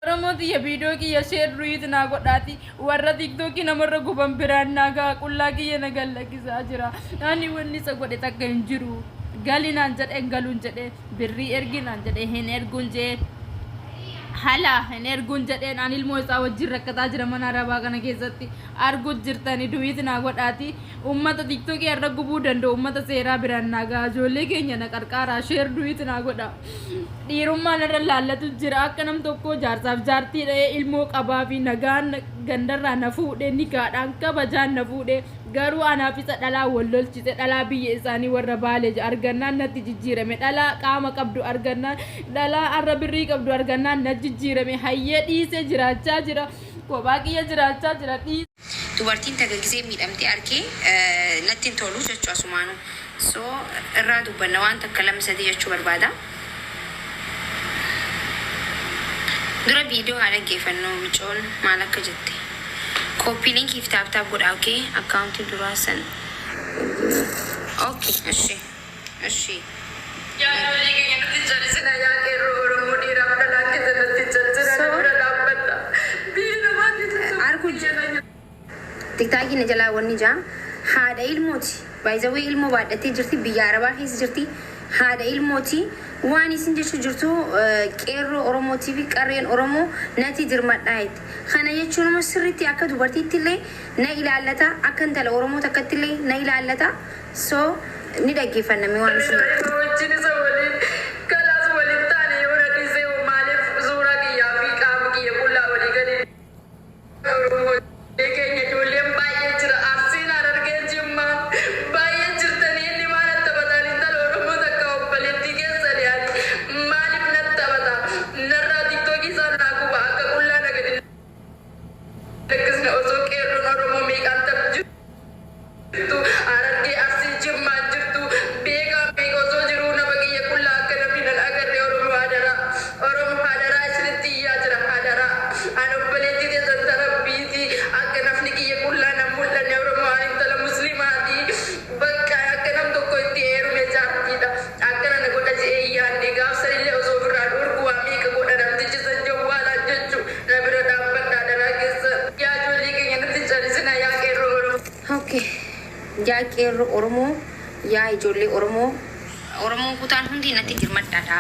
Oromoo tiyya viidiyoo kiyya share ruyiit naa godhaati warra tiktookii namarra guban biraan naa gaha qullaa kiyya na gallakkisaa jira ani wanni isa godhe takka hin jiru gali naan jedhe hin galuun jedhe birrii ergi naan jedhe hin erguun jee hala hin erguun jedheen ani ilmoo isaa wajjin rakkataa jira mana arabaa kana keessatti argu jirtani duwiit naa godhaati ummata tiktookii har'a gubuu danda'u ummata seeraa biraan naa gaha ijoollee keenya na qarqaaraa share duwiit naa godha. Dhiirummaa narra laallatu jira akka nam tokkoo jaarsaaf jaartii dha'ee ilmoo qabaa fi nagaan gandarraa na fuudhe nikaadhaan kabajaan na fuudhe garuu anaaf isa dhalaa wal lolchise dhalaa biyya isaanii warra baale argannaan natti jijjiirame dhalaa qaama qabdu argannaan dhalaa arra birrii qabdu argannaan na jijjiirame hayyee dhiisee jiraachaa jira kophaa kiyya jiraachaa jira dhiisee. Dubartiin takka gisee miidhamte arkee natti hin tolu jechu asumaanu so irraa dubbanna waan takka lama sadii jechuu barbaada. Dura video haa dhaggeefannu micoon maal akka jette. Copy link fi tap tap godhaa ok account duraa san ergi mee. Ok eshi eshi. Yaa ijoollee keenya nutti hin calisinaa yaa qeerroo oromoo dhiiraaf dhalaan keessan natti hin calisinaa na So bira dhaabbadha biyya namaa keessatti argu biyya na Tiktaakii na jalaa wanni jaa haadha ilmooti by the way ilmoo baadhattee jirti biyya arabaa keessa jirti haadha ilmooti waan isin jechuu jirtu qeerroo oromootii fi qarreen oromoo nati dirmadhaa jette kana jechuun immoo sirriitti akka dubartiitti illee na ilaallata akka intala oromoo takkatti illee na ilaallata So ni dhaggeeffanna mee waan isin jettu. Daa'ima wajjin isa waliin kalaas walin taane yoo na dhiisee hoo maaliif suuraa kiyyaa fi qaama kiyya qullaa walii gadi Oromoo keenya ijoolleen baay'ee jira Arsiin Harargeen Jimmaan baay'ee jirtanii inni maa natti taphataan intala Oromoo takka obboleettii keessani ani maaliif natti taphata narraa tiktookii isaa naa guba akka qullaa na gadi lakkisne osoo qeerroon Oromoo meeqaan tam jirtu Harargee Arsii Jimmaan jirtu beekaa meeqa osoo jiruu nama kiyya qullaa akka namni nan agarre Oromoo hadaraa Oromo hadaraa isinitti iyyaa jira hadaraa an obboleettii teessan ta Rabbiiti akka nafni kiyya qullaa nan mul'anne Oromoo an intala muslimaati bakka akka nam tokko itti heerume jaartiidha akkana na godha je'ee hin yaanne gaaf sanillee osoo ofirraa dhoorku waa meeqa godha namtichi san jawwaalaan jechu Na bira dhaabbadha adaraa keessan. Yaa ijoollee keenya natti hin calisinaa yaa qeerroo oromoo. Ok yaa qeerroo oromoo yaa ijoollee oromoo. Oromoon kutaan hundi natti dirmadhaadha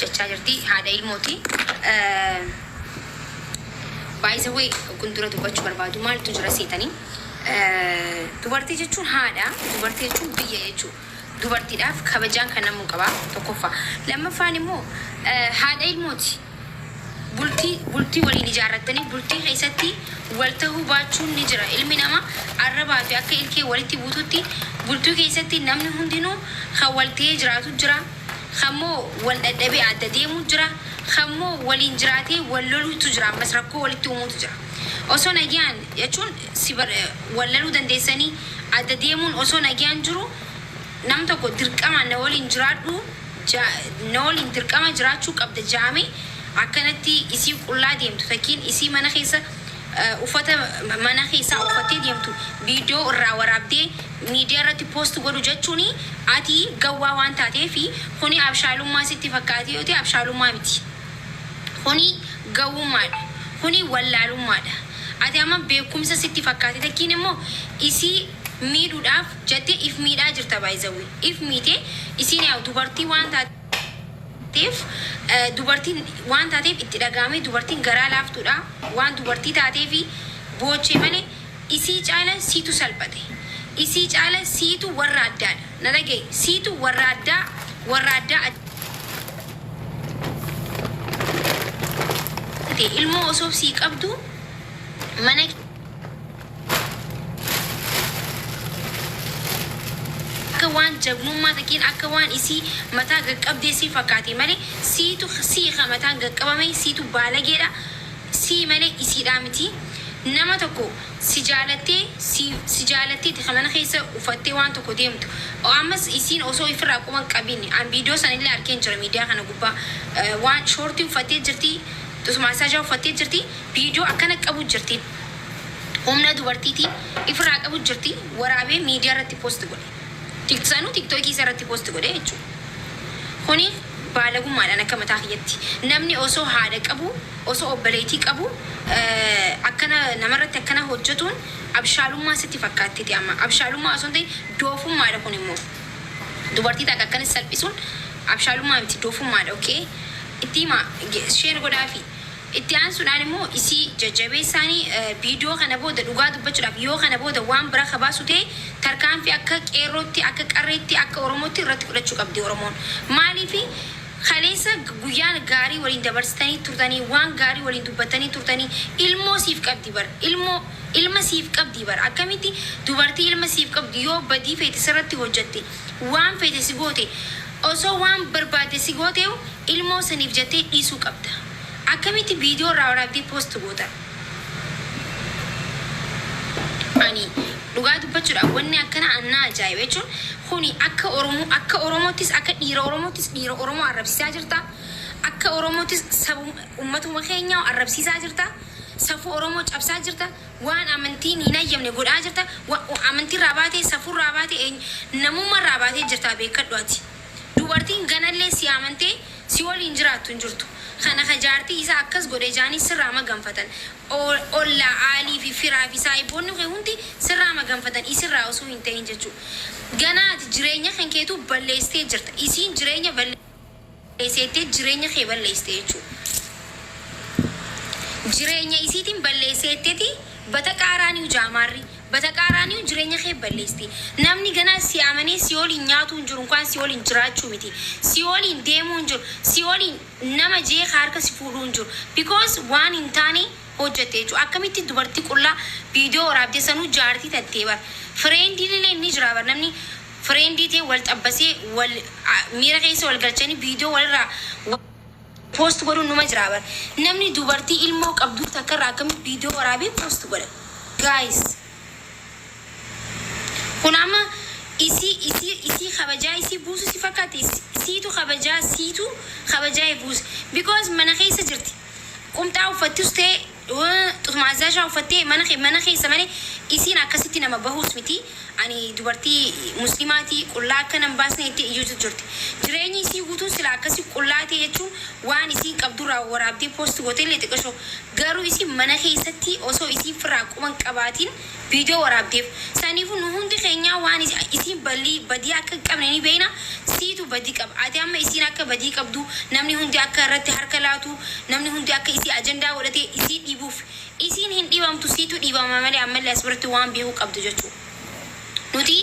jechaa jirti haadha ilmooti. By the way kun dura dubbachuu barbaadu maaltu jira seetanii dubartii jechuun haadha dubartii jechuun biyya jechuu dubartiidhaaf kabajaan kennamuu qaba tokkoffaa lammaffaan immoo haadha ilmooti. Bultii bultii waliin ijaarrattanii bultii keessatti wal tahuu baachuun ni jira. Ilmi nama arrabaa fi akka ilkee walitti buututti bultii keessatti namni hundinuu kan wal tahee jiraatu jira, kan moo wal dhadhabee adda deemuu jira, kan moo waliin jiraatee wal loluutu jira ammas rakkoo walitti uumuutu jira. Osoo nagayaan jechuun si bar wal laluu dandeessanii adda deemuun osoo nagayaan jiru nam tokko dirqamaan na waliin jiraadhu ja na waliin dirqama jiraachuu qabda ja'ame akkanatti isii qullaa deemtu takkiin isii mana keessa uffata mana keessaa uffattee deemtu viidiyoo irraa waraabdee miidiyaa irratti post godhu jechuun ati gawwaa waan taateefi kuni abshaalummaa sitti fakkaatee yoo ta'e abshaalummaa miti. Kuni gawwummaadha. Kuni wallaalummaadha. Ati amma beekumsa sitti fakkaate takkiin immoo isii miidhuudhaaf jattee if miidhaa jirta by the way. If miite isiin yaw dubartii waan taateef dubartiin waan taateef itti dhaga'amee dubartiin garaa laaftuudha waan dubartii taateefi boochee malee isii caala siitu salphate. Isii caala siitu warra addaadha. Na dhaga'i siitu warra addaa warra addaa ati ilmoo osoo sii qabdu mana akka waan jagnummaa takkiin akka waan isii mataa gaqqabdee sii fakkaate malee siitu sii ka mataan gaqqabame siitu baalageedha sii malee isiidhaa miti nama tokko si jaalattee si si jaalatteeti ka mana keessa uffattee waan tokko deemtu ammas isiin osoo ifirraa quba hin qabin an viidiyoo sanillee arkeen jira miidiyaa kana gubbaa waan shoortii uffattee jirti maassaajaa uffattee jirti viidiyoo akkana qabu jirti humna dubartiitiin ifirraa qabu jirti waraabee miidiyaa irratti post godhe sanuu tiktookii isa irratti post godhe jechuudha kuni. Baalagummaadhaan akka mataa kiyyatti. Namni osoo haadha qabu, osoo obboleettii qabu akkana namarratti akkana hojjetuun abshaalummaa sitti fakkaattiti amma. Abshaalummaa osoo hin ta'in doofummaadha kun immoo. Dubartii takka akkana salphisuun abshaalummaa miti, doofummaadha, okay? Itti himaa, share godhaafi. Itti aansuudhaan immoo isii jajjabeessaanii viidiyoo kana booda, dhugaa dubbachuudhaaf, yoo kana booda waan bira kabaasu ta'e, tarkaanfii akka qeerrootti, akka qarreetti, akka Oromootti irratti fudhachuu qabdi Oromoon. Maaliifi kaleessa guyyaan gaarii waliin dabarsitanii turtanii, waan gaarii waliin dubbattanii turtanii, ilmoo siif qabdi bar, ilmoo ilma siif qabdi bar. Akkamitti dubartii ilma siif qabdu, yoo badii feete sirratti hojjatte, waan feete si goote, osoo waan barbaadde si gooteeyu, ilmoo saniif jettee dhiisuu qabda. Akkamitti viidiyoo irraa waraabdee post goota? Ani dhugaa dubbachuudhaaf wanni akkana annaa ajaa'iba jechuun kuni akka Oromoo, akka Oromoottis, akka dhiira Oromoottis dhiira Oromoo arrabsiisaa jirta. Akka Oromoottis sabu ummatuma keenyaa arrabsiisaa jirta. Safuu Oromoo cabsaa jirta. Waan amantiin hin hayyamne godhaa jirta. Amantiirraa baatee, safuurraa baatee, namummaarraa baatee jirta, beekadhu ati. Dubartiin ganallee si amantee si waliin jiraattu hin jirtu. Kana ka jaartii isaa akkas godhe jaanii sirraa maganfatan. Ollaa, aalii fi firaa fi saahiboonni kee hundi sirraa maganfatan, isirraa osoo hin ta'in jechuudha. Ganaa ati jireenya kan keetuu balleessitee jirta. Isiin jireenya balleesseettee jireenya kee balleessite jechuudha. Jireenya isiitiin balleesseetteti bata qaaraaniyu jaamaarri. Bata qaaraaniyu jireenya kee balleessite. Namni ganaa si amanee si waliin nyaatuu hin jiru, inkaan si waliin jiraachuu miti. Si waliin deemuu hin jiru. Si waliin nama jee harka si fuudhuu hin jiru. Because waan hin taane hojjette jechuudha. Akkamitti dubartii qullaa viidiyoo waraabdee, sanuu jaartii tattee bar. Friendiin illee ni jira bar, namni friendii ta'e wal xabbasee wal miira keessa wal galchanii viidiyoo walirraa post godhuun numa jira bar. Namni dubartii ilmoo qabdu takka irraa akkamitti viidiyoo waraabee post godha? Guys. Kun amma isii kabajaa isii buusu si fakkaate, siitu kabajaa, siitu kabajaa buusu. Because mana keessa jirti. Qumxaa uffattus ta'e, xumaazaa uffattee mana keessa malee isiin akkasitti nama bahuus miti. Ani dubartii muslimaatii, qullaa akka nan baasne itti iyyuutu jirti. Jireenyi isii guutuun sila akkasi qullaa ta'e jechuun waan isiin qabdurraa waraabdee post gootee illee xiqqashoo. Garuu isiin mana keessatti osoo isiin firraa quban qabaatiin viidiyoo waraabdeef. Saniifuu nu hundi keenyaa waan isiin badii akka hin qabne ni beekna. Siitu badii qaba. Ati amma isiin akka badii qabdu, namni hundi akka irratti harka laatu, namni hundi akka isii ajandaa godhatee isii dhiibuuf. Isiin hin dhiibamtu, siitu dhiibama malee. Ammallee as biratti waan beekuu qabdu jechuudha. Nuti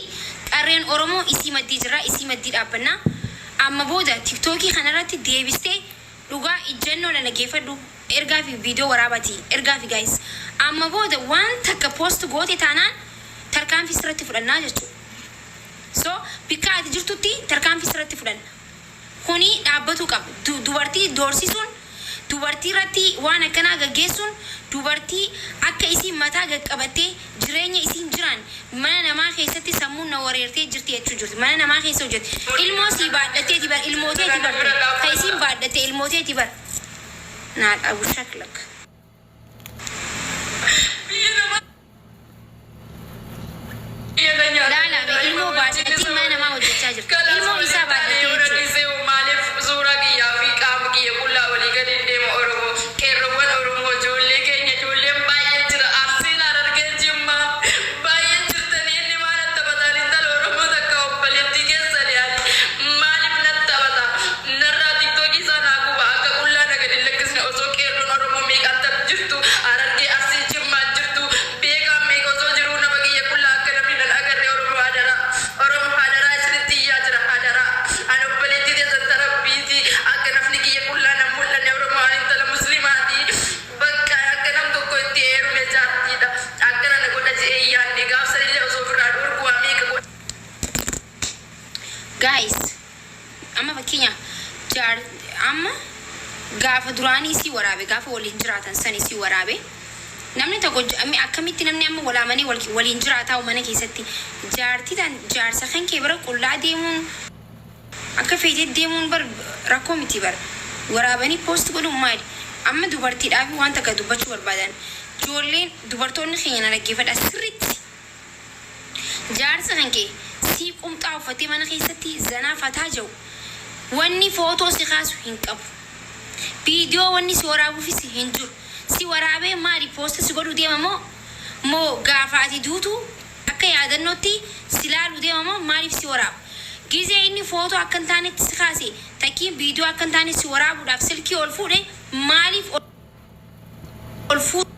qarreen Oromoo isii maddii jirra, isii maddii dhaabbannaa. Amma booda TikTokii kanarratti deebistee, dhugaa ijjannoo dhaggeeffadhu, ergaa fi viidiyoo waraabati ergaa fi guys. Amma booda waan takka post goote taanaan tarkaanfii sirratti fudhannaa jechuudha. So bikka ati jirtutti tarkaanfii sirratti fudhanna. Kuni dhaabbatuu qaba. Dubartii doorsisuun, dubartii irratti waan akkanaa gaggeessuun, dubartii akka isiin mataa gaqqabattee jireenya isiin jiraan mana namaa keessatti sammuun na wareertee jirti jechuu jirti. Mana namaa keessa hojjette. Ilmoo sii baadhatteeti bar, ilmooteeti bar, ka isiin baadhatte ilmooteeti bar. Naa dhabu shaklak. Biyya namaa biyya keenya. Laala mee, ilmoo baadhattee mana namaa hojjechaa jirti. Ilmoo isaa baadhattee jechuudha. Maaliif suuraa kiyyaa fi qaama kiyya qullaa walii gadi hin deemu? Oromoo, qeerroowwan Oromoo, ijoollee keenya, ijoolleen baay'ee jira. Arsiin, Harargee, Jimmaa baay'ee jirtanii, inni maal taphataan? Intala Oromoo takka, obboleettii keessanii ani maaliif natti taphata? Narraa TikTokii isaa naa guba, akka qullaa na gadi hin lakkisne. Osoo qeerroon Oromoo meeqaan tam jirtu, Harargee, Arsii, Jimmaan jirtu, beekaan meeqa osoo jiruu, nama kiyya qullaa akka namni nan agarre. Oromoo, hadaraa, Oromoo, hadaraa, isinitti iyyaa jira, hadaraa. Ani obboleettii teessan tarabbiiti, akka nafni kiyya qullaa nan mul'anne. Oromoo, ani intala muslimaati. Bakka akka nam tokko itti heerume jaartiidha. Akkana na godha je'ee yaadne gaafsanillee osoo ofirraa dhorku waa meeqa godha. Guys, amma fakkeenya jaar amma gaafa duraanii isii waraabe, gaafa waliin jiraatan san isii waraabe namni tokko akkamitti namni amma walaamanii waliin jiraataa mana keessatti jaartii tan jaarsa kan kee bira qullaa deemuun, akka feetee deemuun bar rakkoo miti bar, waraabanii post godhuun maali? Amma dubartiidhaaf waan takka dubbachuu barbaadan, ijoolleen dubartoonni keenya na dhaggeeffadha sirriitti. Jaarsa kan kee sii qumxaa uffatee mana keessatti zanaa fataa jiru. Wanni footoo si kaasu hin qabu. Viidiyoo wanni si waraabuufis hin jiru. Si waraabee maali post si godhuu deema moo moo gaafa ati duutu akka yaadannootti si laaluu deema moo maaliif si waraaba? Gizee inni footoo akka hin taanetti si kaase takkiin viidiyoo akka hin taane si waraabuudhaaf silkii ol fuudhe maaliif ol fuute?